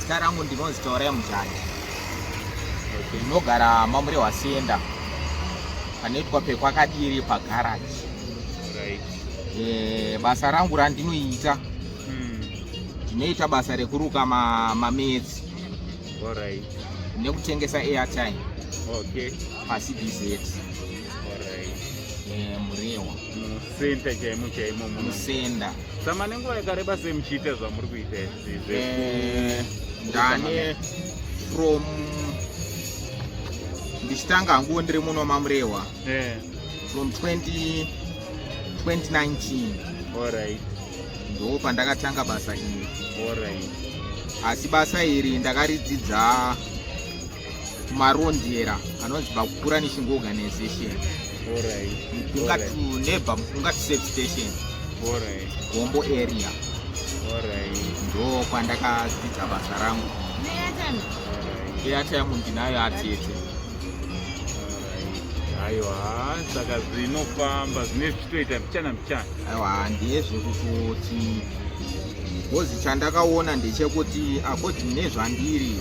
Zita rangu ndinonzi Taurai Mujanja. Ndinogara maMurehwa Senda panoitwa pekwakadiri pagarage. Right. Eh, basa rangu randinoita ndinoita basa rekuruka mametsi All right. nekutengesa airtime Okay. paCBZ All right. Murehwa. Musenta chaimo chaimo muno. Musenda. Sama nenguva yakareba sei muchiita zvamuri kuita izvi? Ndane from ndichitanga hangu ndiri muno maMurehwa from 2019. All right. Ndo pandakatanga basa iri. All right. Asi basa iri ndakaridzidza kumarondera anonzi Bakukura Nishingo Organization. All right. Mukungatu neighbor, Mukungatu substation. All right. Gombo area. All right. Ndo kwandakadzidza basa rangu. All right. Airtime ndinayo atete. Aiwa, saka zvinofamba zvine zvichitoita mbichana mbichana. Aiwa, ndezvekutoti because chandakaona ndechekuti according nezvandiri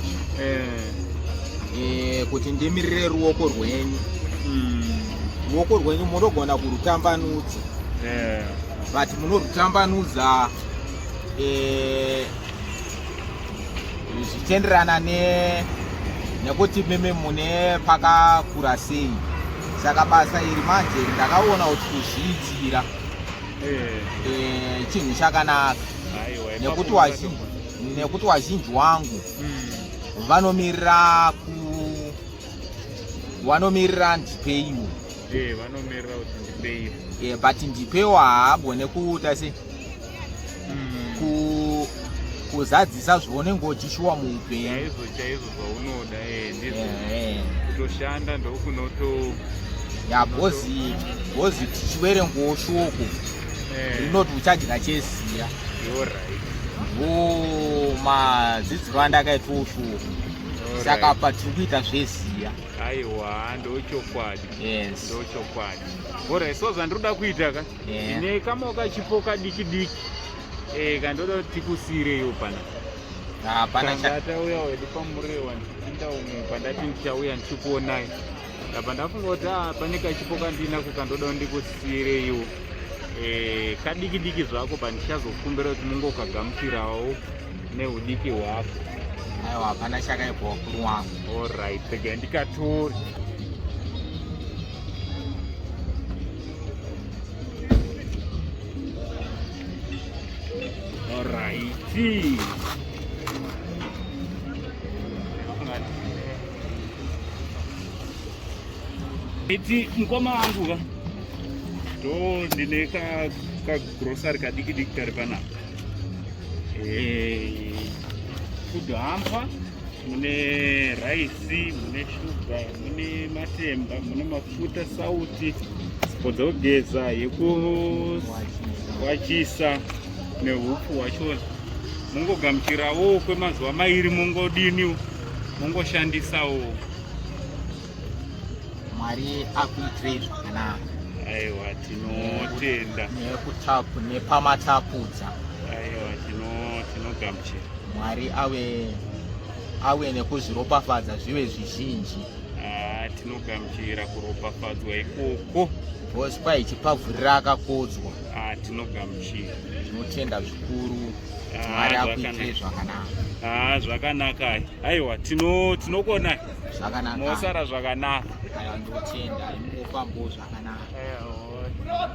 kuti ndimirire ruoko rwenyu, ruoko rwenyu munogona kurutambanudza, but munorutambanudza zvichienderana nekuti mimi mune pakakura sei. Saka basa iri manje ndakaona kuti kuzviitira chinhu chakanaka, Aiwa, nekuti ipapo nekuti wazhinji wangu vanomirira ku vanomirira ndipeiwo. Vanomirira kuti ndipeiwo. But ndipeiwo haagone kuita se kuzadzisa zvaunenge uchishuwa muupenyu. Chaizvo chaizvo zvaunoda, ndizvo. Kutoshanda ndokunoto Ya, because tichiverengawo shoko rinoti uchadya cheziya. Alright. Ndo madzidziro andakaitawo shoko, saka apa tiri kuita zveziya. Aiwa, ndochokwadi. Yes. Ndochokwadi. Alright, so zvandinoda kuita ka, ndine kamo kachipo kadiki diki kandoda kuti tikusiyireiwo pana. Hapana. Tanga tauya wedu paMurewa, ndichipinda umu pandati ndichauya ndichikuonai, ndabva ndafunga kuti pane kachipo kandinako kandoda kuti ndikusiyireiwo, kadiki diki zvako, pandichazokumbira kuti mungokagamuchirawo neudiki hwako. Aiwa, hapana chakaipa, wakuru wangu. Alright, regai ndikatore. Alright. Iti mukoma wangu ka, ndo ndine kagrosari kadiki diki kari panapa, food hamper, mune raisi, mune shuga, mune matemba, mune mafuta, sauti, sipo dzekugeza, yekuwachisa neupfu hwachona. Mungogamuchirawo kwemazuva 2, mungodiniwo, mungoshandisawo. Mwari akuitirei zvakanaka. Aiwa, tinotenda. Nepamatapudza. Aiwa, tinogamuchira. Mwari ave nekuzviropafadza zvive zvizhinji. Ah, tinogamuchira kuropafadzwa ikoko. Because kwaichipavhurira akakodzwa. Ah, tinogamuchira. Tinotenda zvikuru. Ah, Mwari akuitirei zvakanaka. Ah, zvakanaka. Aiwa, tinokuonai. Zvakanaka. Mosara zvakanaka. Aiwa, ndotenda, imungofambawo zvakanaka. Aiwa.